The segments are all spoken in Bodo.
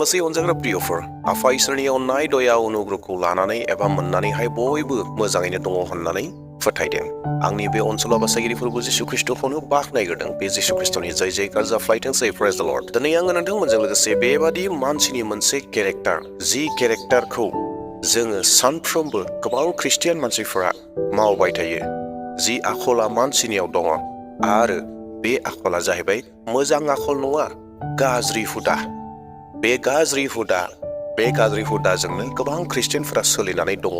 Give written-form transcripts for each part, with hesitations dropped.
हामबायसै अनजाग्रा प्रियफोर आफा इसोरनि अननाय दया अनुग्रहखौ लानानै एबा मोननानैहाय बयबो मोजाङैनो दङ होननानै फोथायदों। आंनि बे ओनसोलाव बासायगिरिफोरबो जिसु ख्रिस्टखौनो बाख्नायग्रोदों। बे जिसु ख्रिस्टनि जय जयकार जाफ्लायथोंसै। प्रेज द लर्ड। दिनै आङो नोंथांमोनजों लोगोसे बेबादि मानसिनि मोनसे केरेक्टार, जि केरेक्टारखौ जोङो सानफ्रोमबो गोबां ख्रिस्टियान मानसिफोरा मावबाय थायो, जि आखला मानसिनियाव दङ, आरो बे आखला जाहैबाय मोजां आखल नङा, गाज्रि हुदा। बे गाज्रि हुदाजोंनो गोबां ख्रिस्टियानफोरा सोलिनानै दङ।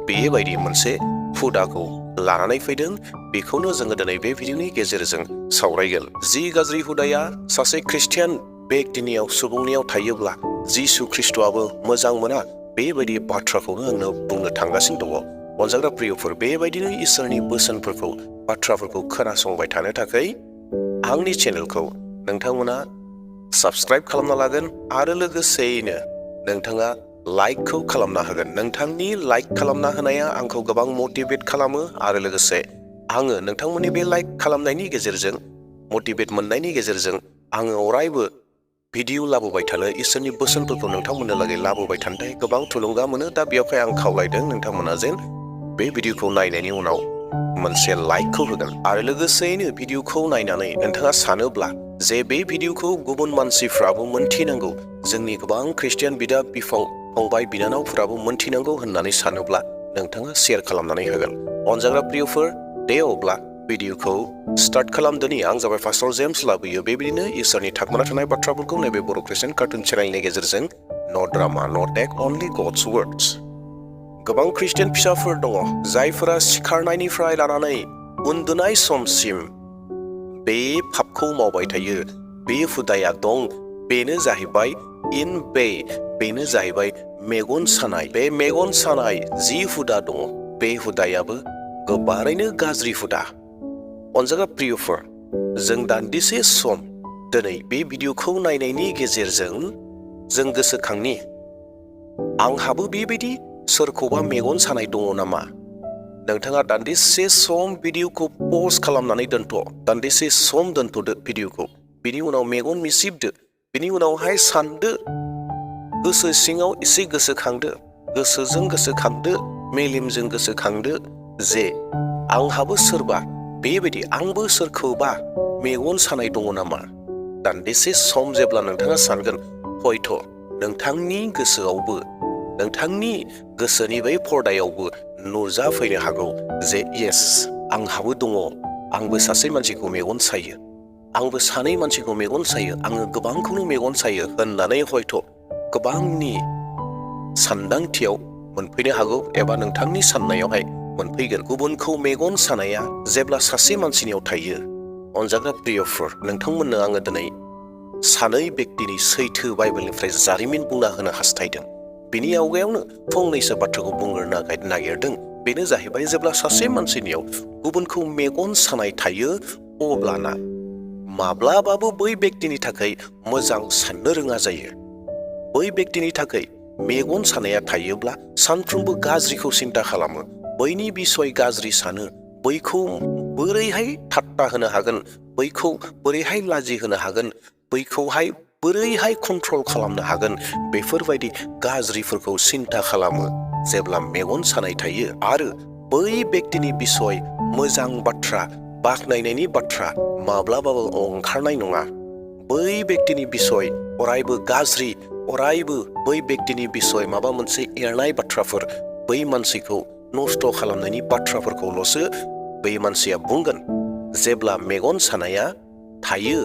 बेबायदि मोनसे हुदाखौ लानानै फैदों। बेखौनो जोङो दिनै बे भिडिअनि गेजेरजों सावरायगोन। जि गाज्रि हुदाया सासे ख्रिस्टियान बेक्तिनियाव, सुबुंनियाव थायोब्ला जिसु ख्रिस्टआबो मोजां मोना, बेबायदि बाथ्राखौनो आंनो बुंनो थांगासिनो दङ। अनजाग्रा प्रियफोर, बेबायदिनो इसोरनि बोसोनफोरखौ, बाथ्राफोरखौ खोनासंबाय थानो थाखाय आंनि चेनेलखौ नोंथांमोना साबस्क्राइब खालामना लागोन आरो लोगोसेयैनो नोंथाङा लाइकखौ खालामना होगोन। नोंथांनि लाइक खालामना होनाया आंखौ गोबां मटिभेट खालामो आरो लोगोसे आङो नोंथांमोननि बे लाइक खालामनायनि गेजेरजों, मटिभेट मोननायनि गेजेरजों आङो अरायबो भिडिअ लाबोबाय थानो, इसोरनि बोसोनफोरखौ नोंथांमोननो लागै लाबोबाय थानो थाखाय गोबां थुलुंगा मोनो। दा बेयावहाय आं खावलायदों नोंथांमोना जेन बे भिडिअखौ नायनायनि उनाव मोनसे लाइकखौ होगोन आरो लोगोसेयैनो भिडिअखौ नायनानै नोंथाङा सानोब्ला जे बे भिडिअखौ गुबुन मानसिफ्राबो मोनथिनांगौ, जोंनि गोबां ख्रिस्टियान बिदा बिफं फंबाय बिनानावफोराबो मोनथिनांगौ होननानै सानोब्ला नोंथाङा शेयार खालामनानै होगोन। अनजाग्रा प्रियफोर, दे अब्ला भिडिअखौ स्टार्ट खालामदोनि। आं जाबाय पास्टर जेम्स लाबोयो बेबायदिनो इसोरनि थाखोमाना थानाय बाथ्राफोरखौ नैबे बर' ख्रिस्टियान कार्टुन चेनेलनि गेजेरजों। नो ड्रामा, नो टेक, अनलि गड्स वर्ड्स। गोबां ख्रिस्टियान फिसाफोर दङ जायफोरा सिखारनायनिफ्राय लानानै उन्दुनाय समसिम बे पापखौ मावबाय थायो। बे हुदाया दं। बेनो जाहैबाय बेनो जाहैबाय मेगन सानाय। बे मेगन सानाय जि हुदा दङ, बे हुदायाबो गोबारैनो गाज्रि हुदा। अनजाग्रा प्रियफोर, जों दान्दिसे सम दिनै बे भिडिअखौ नायनायनि गेजेरजों जों गोसोखांनि, आंहाबो बेबायदि सोरखौबा मेगन सानाय दङ नामा? नोंथाङा दान्दिसे सम भिडिअखौ पज खालामनानै दोनथ', दान्दिसे सम दोनथ'दो भिडिअखौ। बिनि उनाव मेगन मिसिबदो, बिनि उनावहाय सानदो, गोसो सिङाव एसे गोसोखांदो, गोसोजों गोसोखांदो, मेलेमजों गोसोखांदो जे आंहाबो सोरबा बेबायदि, आंबो सोरखौबा मेगन सानाय दङ नामा? दान्दिसे सम जेब्ला नोंथाङा सानगोन, हयथ' नोंथांनि गोसोआवबो, नोंथांनि गोसोनि बै पर्दायावबो नुजाफैनो हागौ जे येस, आंहाबो दङ, आंबो सासे मानसिखौ मेगन सायो, आंबो सानै मानसिखौ मेगन सायो, आङो गोबांखौनो मेगन सायो होननानै हयथ' गोबांनि सानदांथियाव मोनफैनो हागौ एबा नोंथांनि साननायावहाय मोनफैगोन। गुबुनखौ मेगन सानाया जेब्ला सासे मानसिनियाव थायो, अनजाग्रा प्रियफोर, नोंथांमोननो आङो दिनै सानै बेक्तिनि सैथो बाइबेलनिफ्राय जारिमिन बुंना होनो हास्थायदों। बिनि आवगायावनो फंनैसो बाथ्राखौ बुंनो नागिरदों। बेनो जाहैबाय, जेब्ला सासे मानसिनियाव गुबुनखौ मेगन सानाय थायो, अब्लाना माब्लाबाबो बै बेक्तिनि थाखाय मोजां साननो रोङा जायो। बै बेक्तिनि थाखाय मेगन सानाया थायोब्ला सानफ्रोमबो गाज्रिखौ सिन्ता खालामो, बैनि बिसय गाज्रि सानो, बैखौ बोरैहाय ठाट्टा होनो हागोन, बैखौ बोरैहाय लाजि होनो हागोन, बैखौहाय बोरैहाय कन्ट्रल खालामनो हागोन, बेफोरबायदि गाज्रिफोरखौ सिन्ता खालामो जेब्ला मेगन सानाय थायो। आरो बै बेक्तिनि बिसय मोजां बाथ्रा, बाख्नायनायनि बाथ्रा माब्लाबाबो ओंखारनाय नङा। बै बेक्तिनि बिसय अरायबो गाज्रि, अरायबो बै बेक्तिनि बिसय माबा मोनसे एरनाय बाथ्राफोर, बै मानसिखौ नस्थ' खालामनायनि बाथ्राफोरखौल'सो बै मानसिया बुंगोन। जेब्ला मेगन सानाया थायो,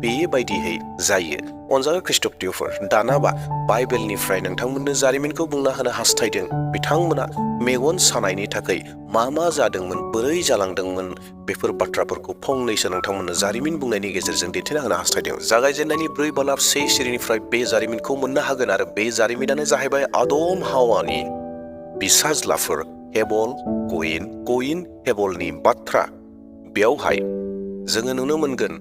बेबायदिहै जायो। अनजाग्रा ख्रिस्ट'प्रियफोर, दानाबा बाइबेलनिफ्राय नोंथांमोननो जारिमिनखौ बुंना होनो हास्थायदों। बिथांमोना मेगन सानायनि थाखाय मा मा जादोंमोन, बोरै जालांदोंमोन, बेफोर बाथ्राफोरखौ फंनैसो नोंथांमोननो जारिमिन बुंनायनि गेजेरजों दिन्थिना होनो हास्थायदों। जागायजेननायनि 4 बालाब 1 सिरिनिफ्राय बे जारिमिनखौ मोननो हागोन आरो बे जारिमिनानो जाहैबाय आदम हावानि फिसाज्लाफोर हेबल, कयिन, हेबलनि बाथ्रा। बेयावहाय जोङो नुनो मोनगोन,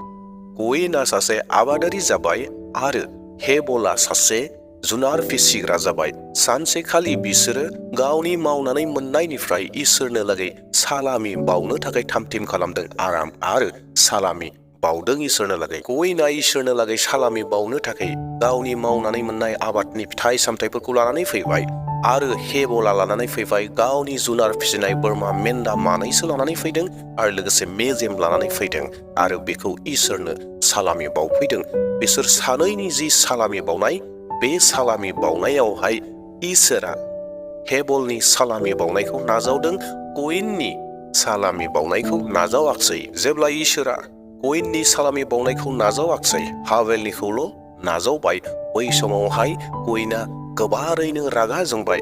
कयिनआ सासे आबादारि जाबाय आरो हेबलआ सासे जुनार फिसिग्रा जाबाय। सानसेखालि बिसोरो गावनि मावनानै मोननायनिफ्राय इसोरनो लागै सालामि बावनो थाखाय थाम थिम खालामदों आरो सालामि बावदों इसोरनो लागै कयना इसोरनो लागै सालामि बावनो थाखाय गावनि मावनानै मोननाय आबादनि फिथाइ सामथाइफोरखौ लानानै फैबाय आरो हेबला लानानै फैबाय गावनि जुनार फिसिनाय बोरमा मेन्दा मानैसो लानानै फैदों आरो लोगोसे मेजेम लानानै फैदों आरो बेखौ इसोरनो सालामि बावफैदों। बिसोर सानैनि जि सालामि बावनाय बे सालामि बावनायावहाय इसोरा हेबलनि सालामि बावनायखौ नाजावदों, कयेननि सालामि बावनायखौ नाजावाखसै। जेब्ला इसोरा कयेननि सालामि बावनायखौ नाजावाखसै, हाबेलनिखौल' नाजावबाय, बै समावहाय कयेना गोबारैनो रागा जोंबाय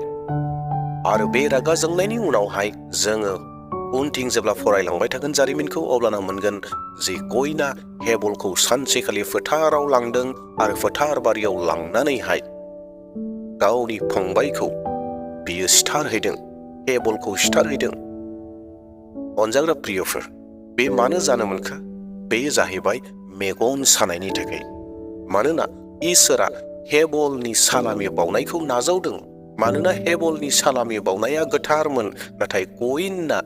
आरो बे रागा जोंनायनि उनावहाय जोङो उनथिं जेब्ला फरायलांबाय थागोन जारिमिनखौ अब्लाना मोनगोन जे कयेना हेबलखौ सानसेखालि फोथाराव लांदों आरो फोथार बारियाव लांनानैहाय गावनि फंबायखौ बियो सिथारहैदों, हेबलखौ सिथारहैदों। अनजाग्रा प्रियफोर, बे मानो जानो मोनखो? बे जाहैबाय मेगन सानायनि थाखाय। मानोना इसोरा हेबलनि सालामि बावनायखौ नाजावदों, मानोना हेबलनि सालामि बावनाया गोथारमोन, नाथाय कयेनना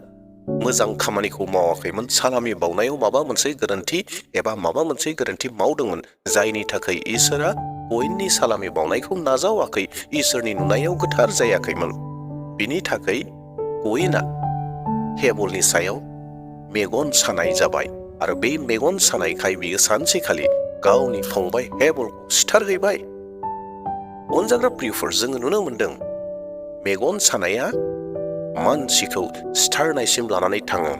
मोजां खामानिखौ मावाखैमोन। सालामि बावनायाव माबा मोनसे गोरोन्थि एबा माबा मोनसे गोरोन्थि मावदोंमोन, जायनि थाखाय इसोरा कयेननि सालामि बावनायखौ नाजावाखै, इसोरनि नुनायाव गोथार जायाखैमोन। बिनि थाखाय कयेना हेबलनि सायाव मेगन सानाय जाबाय आरो बे मेगन सानायखाय बियो सानसेखालि गावनि फंबाय हेबलखौ सिथारहैबाय। अनजाग्रा प्रियफोर, जोङो नुनो मोनदों मेगन सानाया मानसिखौ सिथारनायसिम लानानै थाङो।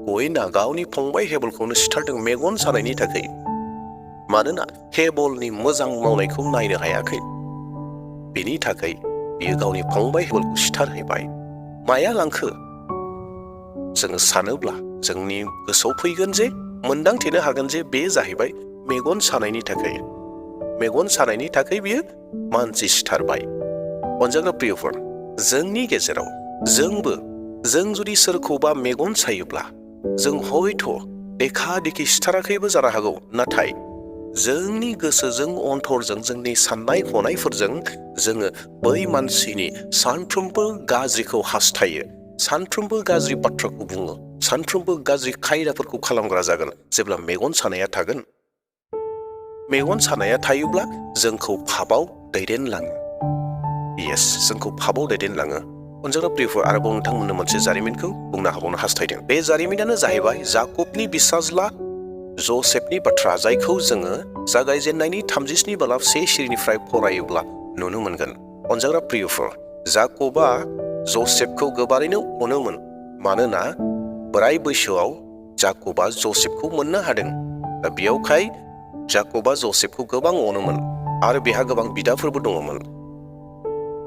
कयेना गावनि फंबाय हेबलखौनो सिथारदों मेगन सानायनि थाखाय, मानोना हेबलनि मोजां मावनायखौ नायनो हायाखै। बेनि थाखाय बियो गावनि फंबाय हेबलखौ सिथारहैबाय। माया लांखो? जोङो सानोब्ला जोंनि गोसोआव फैगोन जे, मोनदांथिनो हागोन जे बे जाहैबाय मेगन सानायनि थाखाय। मेगन सानायनि थाखाय बियो मानसि सिथारबाय। अनजाग्रा प्रियफोर, जोंनि गेजेराव जों जुदि सोरखौबा मेगन सायोब्ला जों हयथ' देखा देखि सिथाराखैबो जानो हागौ, नाथाय जोंनि गोसोजों अनथरजों जोंनि साननाय हनायफोरजों जोङो बै मानसिनि सानफ्रोमबो गाज्रिखौ हास्थायो, सानफ्रोमबो गाज्रि बाथ्राखौ बुङो, सानफ्रोमबो गाज्रि खायदाफोरखौ खालामग्रा जागोन जेब्ला मेगन सानाया थागोन। मेगन सानाया थायोब्ला जोंखौ पापआव दैदेनलाङो। येस, जोंखौ पापआव दैदेनलाङो। अनजाग्रा प्रियफोर, आरोबाव नोंथांमोननो मोनसे जारिमिनखौ बुंनो हाबावनो हास्थायदों। बे जारिमिनानो जाहैबाय जाकबनि बिसाज्ला जसेफनि बाथ्रा, जायखौ जोङो जागायजेननायनि 37 सिरिनिफ्राय फरायोब्ला नुनो मोनगोन। अनजाग्रा प्रियफोर, जाकबा जसेफखौ गोबारैनो अनोमोन, मानोना बोराय बैसोआव जाकबा जसेफखौ मोननो हादों। दा बेयावखाय जाकबा जसेफखौ गोबां अनोमोन आरो बेहा गोबां बिदाफोरबो दङमोन।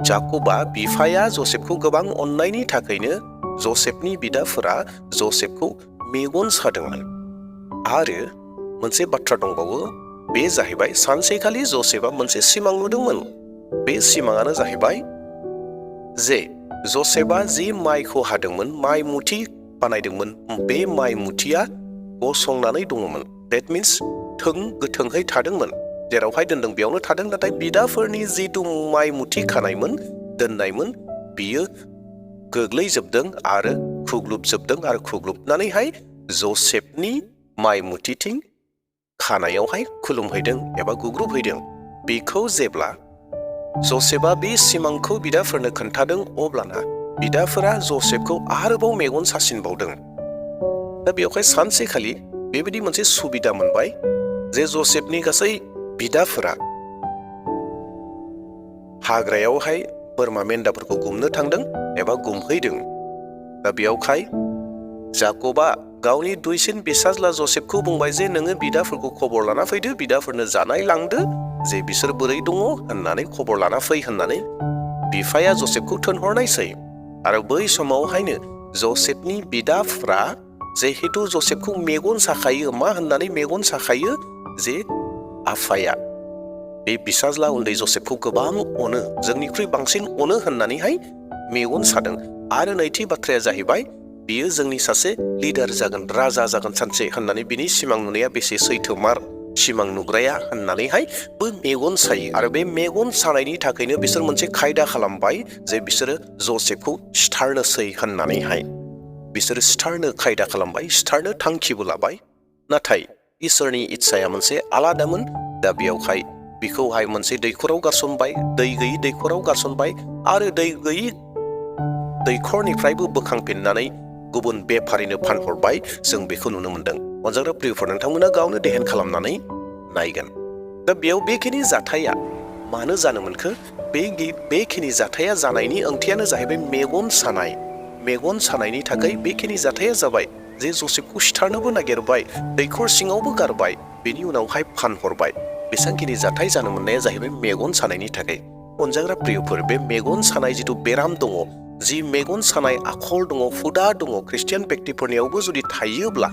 जाकबा बिफाया जसेफखौ गोबां अननायनि थाखायनो जसेफनि बिदाफोरा जसेफखौ मेगन सादोंमोन। आरो मोनसे बाथ्रा दंबावो, बे जाहैबाय सानसेखालि जसेफआ मोनसे सिमां नुदोंमोन। बे सिमाङानो जाहैबाय जे जसेफआ जि माइखौ हादोंमोन, माइ मुथि बानायदोंमोन, बे माइ मुथिया गसंनानै दङमोन। देट मिन्स गोथोंहै थादोंमोन, जेरावहाय दोनदों बेयावनो थादों, नाथाय बिदाफोरनि जिथु माइ मुथि खानायमोन, दोननायमोन, बियो गोग्लैजोबदों आरो खुग्लुबजोबदों आरो खुग्लुबनानैहाय जसेफनि माइ मुथिथिं खानायावहाय खुलुमहैदों एबा गुग्रुबहैदों। बेखौ जेब्ला जसेफआ बे सिमांखौ बिदाफोरनो खोन्थादों, अब्लाना बिदाफोरा जसेफखौ आरोबाव मेगन सासिनबावदों। दा बेवहाय सानसेखालि बेबायदि मोनसे सुबिदा मोनबाय जे जसेफनि गासै बिदाफोरा हाग्रायावहाय बोरमा मेन्दाफोरखौ गुमनो थांदों एबा गुमहैदों। दा बेयावहाय जाकबा गावनि दुइसिन बिसाज्ला जसेफखौ बुंबाय जे नोङो बिदाफोरखौ खबर लाना फैदो, बिदाफोरनो जानाय लांदो, जे बिसोर बोरै दङ होननानै खबर लाना फै होननानै बिफाया जसेफखौ थिनहरनायसै। आरो बै समावहायनो जसेफनि बिदाफ्रा जिहेतु जसेफखौ मेगन साखायो, मा होननानै मेगन साखायो, जे आफाया बे बिसाज्ला उन्दै जसेफखौ गोबां अनो, जोंनिख्रुइ बांसिन अनो होननानैहाय मेगन सादों। आरो नैथि बाथ्राया जाहैबाय, बियो जोंनि सासे लिडार जागोन, राजा जागोन सानसे होननानै बिनि सिमां नुनाया बेसे सैथोमार सिमां नुग्राया होननानैहाय बो मेगन सायो। आरो बे मेगन सानायनि थाखायनो बिसोर मोनसे खायदा खालामबाय जे बिसोरो जसेफखौ सिथारनोसै होननानैहाय बिसोरो सिथारनो खायदा खालामबाय, सिथारनो थांखिबो लाबाय। नाथाय इसोरनि इच्छाया मोनसे आलादामोन। दा बेयावहाय बिखौहाय मोनसे दैखराव गारसनबाय, दै गैयि दैखराव गारसनबाय आरो दै गैयि दैखरनिफ्रायबो बोखांफिननानै गुबुन बेफारिनो फानहरबाय। जों बेखौ नुनो मोनदों। अनजाग्रा प्रियफोर, नोंथांमोना गावनो देहेन खालामनानै नायगोन। दा बेयाव बेखिनि जाथाया मानो जानो मोनखो? बेखिनि जाथाया जानायनि ओंथियानो जाहैबाय मेगन सानाय। मेगन सानायनि थाखाय बेखिनि जाथाया जाबाय जे जसेफखौ सिथारनोबो नागिरबाय, दैखर सिङावबो गारबाय, बेनि उनावहाय फानहरबाय। बेसांखिनि जाथाय जानो मोननाया जाहैबाय मेगन सानायनि थाखाय। अनजाग्रा प्रियफोर, बे मेगन सानाय जिथु बेराम दङ, जि मेगन सानाय आखल दङ, हुदा दङ, ख्रिस्टियान व्यक्तिफोरनियावबो जुदि थायोब्ला,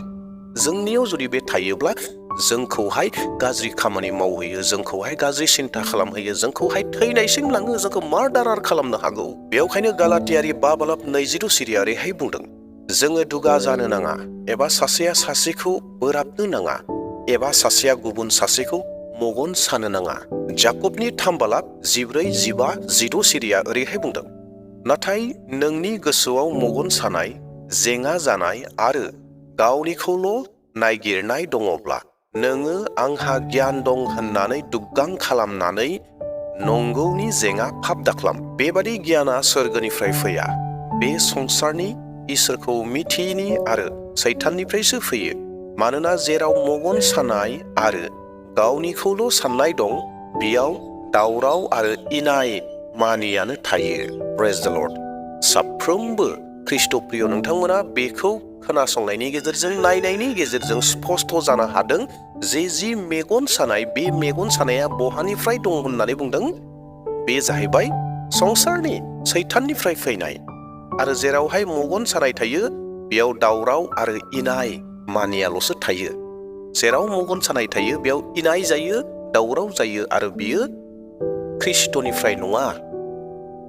जोंनियाव जुदि बे थायोब्ला जोंखौहाय गाज्रि खामानि मावहैयो, जोंखौहाय गाज्रि सिन्था खालामहैयो, जोंखौहाय थैनायसिम लाङो, जोंखौ मार्डारार खालामनो हागौ। बेवखायनो गालातियारि 5:22 ओरैहाय बुंदों, जोङो दुगा जानो नाङा, एबा सासेया सासेखौ बोराबनो नाङा, एबा सासेया गुबुन सासेखौ मगन सानो नाङा। जाकबनि 3:14-15-16 ओरैहाय बुंदों, नाथाय नोंनि गोसोआव मगन सानाय, जेंना जानाय आरो गावनिखौल' नायगिरनाय दङब्ला, नोङो आंहा गियान दं होननानै दुग्गां खालामनानै नंगौनि जेंना फाब दाख्लाम। बेबादि गियाना सोरगोनिफ्राय फैया, बे संसारनि, इसोरखौ मिथियिनि आरो सैताननिफ्रायसो फैयो। मानोना जेराव मगन सानाय आरो गावनिखौल' साननाय दं, बेयाव दावराव आरो इनाय मानियानो थायो। प्रेज द लर्ड। साफ्रोमबो ख्रिस्ट'प्रिय नोंथांमोना बेखौ खोनासंनायनि गेजेरजों, नायनायनि गेजेरजों स्पष्ट जानो हादों जे जि मेगन सानाय, बे मेगन सानाया बहानिफ्राय दं होननानै बुंदों? बे जाहैबाय संसारनि, सैताननिफ्राय फैनाय। आरो जेरावहाय मगन सानाय थायो, बेयाव दावराव आरो इनाय मानियाल'सो थायो। जेराव मगन सानाय थायो, बेयाव इनाय जायो, दावराव जायो, आरो बियो ख्रिस्ट'निफ्राय नङा,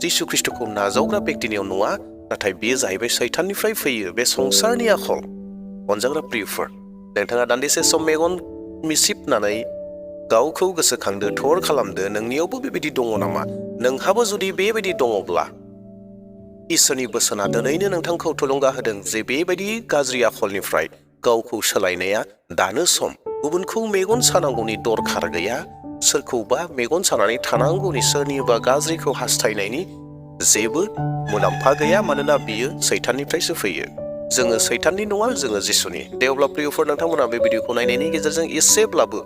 जिसु ख्रिस्ट'खौ नाजावग्रा व्यक्तिनियाव नङा, नाथाय बेयो जाहैबाय सैताननिफ्राय फैयो, बे संसारनि आखल। अनजाग्रा प्रियफोर, नोंथाङा दान्दिसे सम मेगन मिसिबनानै गावखौ गोसोखांदो, थर खालामदो, नोंनियावबो बेबायदि दङ नामा? नोंहाबो जुदि बेबायदि दङब्ला, इसोरनि बोसोना दिनैनो नोंथांखौ थुलुंगा होदों जे बेबायदि गाज्रि आखलनिफ्राय गावखौ सोलायनाया दानो सम। गुबुनखौ मेगन सानांगौनि दरखार गैया, सोरखौबा मेगन सानानै थानांगौनि, सोरनिबा गाज्रिखौ हास्थायनायनि जेबो मुलाम्फा गैया, मानोना बियो सैताननिफ्रायसो फैयो। जोङो सैताननि नङा, जोङो जिसुनि। दे अब्ला प्रियफोर, नोंथांमोना बे भिडिअखौ नायनायनि गेजेरजों एसेब्लाबो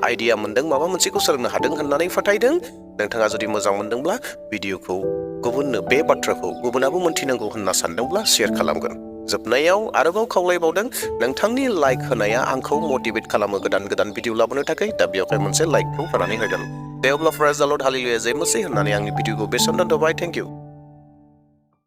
आइडिया मोनदों, माबा मोनसेखौ सोलोंनो हादों होननानै फोथायदों। नोंथाङा जुदि मोजां मोनदोंब्ला भिडिअखौ गुबुननो, बे बाथ्राखौ गुबुनाबो मोनथिनांगौ होनना सानदोंब्ला शेयार खालामगोन। जोबनायाव आरोबाव खावलायबावदों, नोंथांनि लाइक होनाया आंखौ मटिभेट खालामो गोदान गोदान भिडिअ लाबोनो थाखाय। दा बेयावहाय मोनसे लाइकखौ होनानै होगोन। दे अब्ला प्रेज द लर्ड, हालेलुया, जय मसीह होननानै आंनि भिडिअखौ बेसेन दोनथ'बाय। Thank you.